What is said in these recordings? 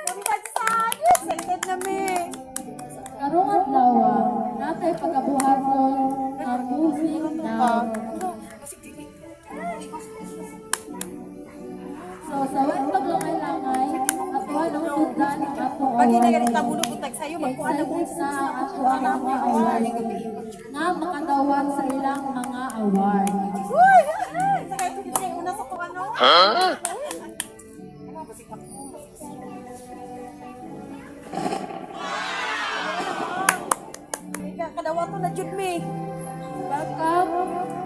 Congrats sa Excited na mi. Karong adlaw, natay pagabuhaton ang moving down. So, sa way paglangay-langay, atuan ang sundan ang atong Pag award. ginaganit ang mulo butag sayo, magkuan na Excited na ang atuang mga award nga makadawat sa ilang mga award. Uy! Saka ito kita yung una sa kuan no? Huh? Kadawa to na jud mi. Welcome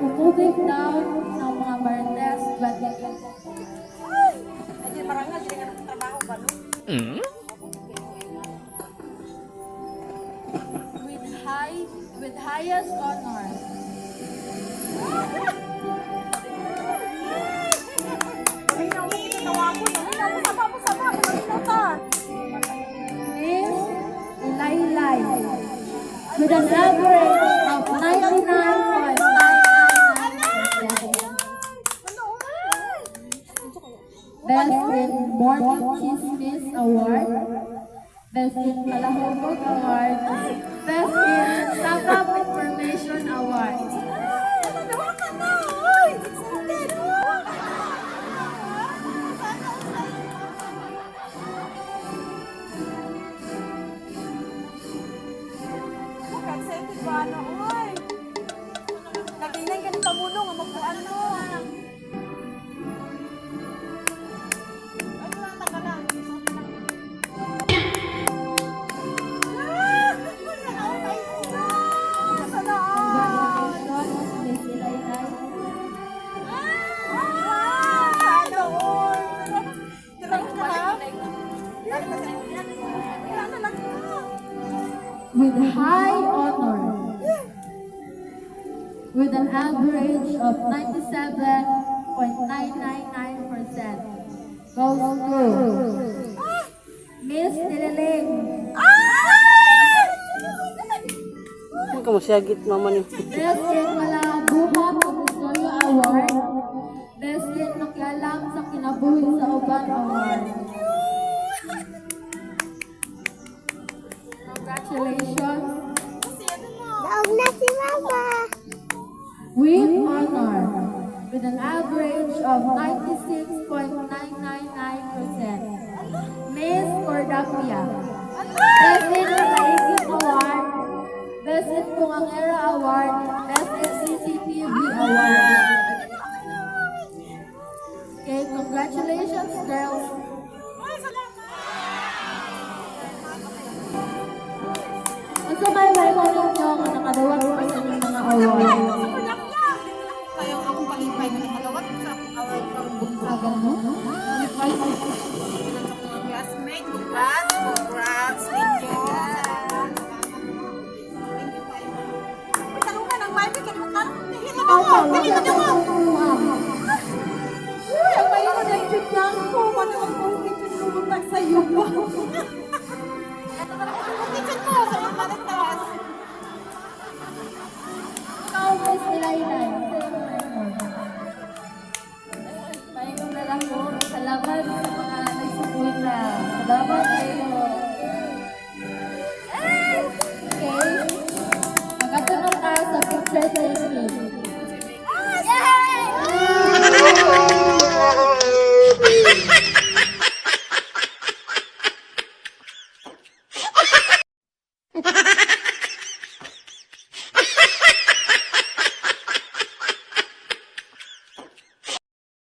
to Moving Down ng mga Marites 2020. Ay! Adyo marangal dili nga trabaho ba no? With highest honor. Ay, na mo kita tawagon. Ay, na mo sama mo sama mo ta. Miss Ilaylay with an average of 99.999%. Ano? Ay! Best in Morning Chismis Award, Best in Palahubog Award, Best in Tabab Information Award. Ay, nadawa ka na! Ay, excited! Excited ba ano? Ay! Nagingnan ka ng pamuno nga magkuan no. Ay, wala ka na. Ah! Sana all! Congratulations, Miss Ilaylay. With high honor, with an average of 97.999%, goes to Miss Nililing. Huwag ka masyagit, mama niyo. Best in Malabuhan Episodio Award, Best in Makialam sa Kinabuhi sa Uban Award. Congratulations. Daog na si Mama. With honor, with an average of 96.999%, Miss Cordapia. Best in Makaigib Award, Best in Pungangera Award, Best in CCTV Award. Okay, congratulations, girls. Unsa may may ninyo nga nakadawat ko sa inyong mga award? Kaya akong palipay na nakadawat sa akong award karong buntag. Aga mo? Sa mga classmate, congrats, congrats ninyo. Thank you kayo. Uy, talungan ang mic, kaya mo karon. Opo, Dali wala na mo. mo. Uy, ang mayo na yung lang ko. Ano ang kitchen ko buntag sa iyo ba? Kitchen ko sa mga maritas. Ikaw, Miss Nilaylay. Pahingon na lang ko. Salamat sa mga nagsuporta. Salamat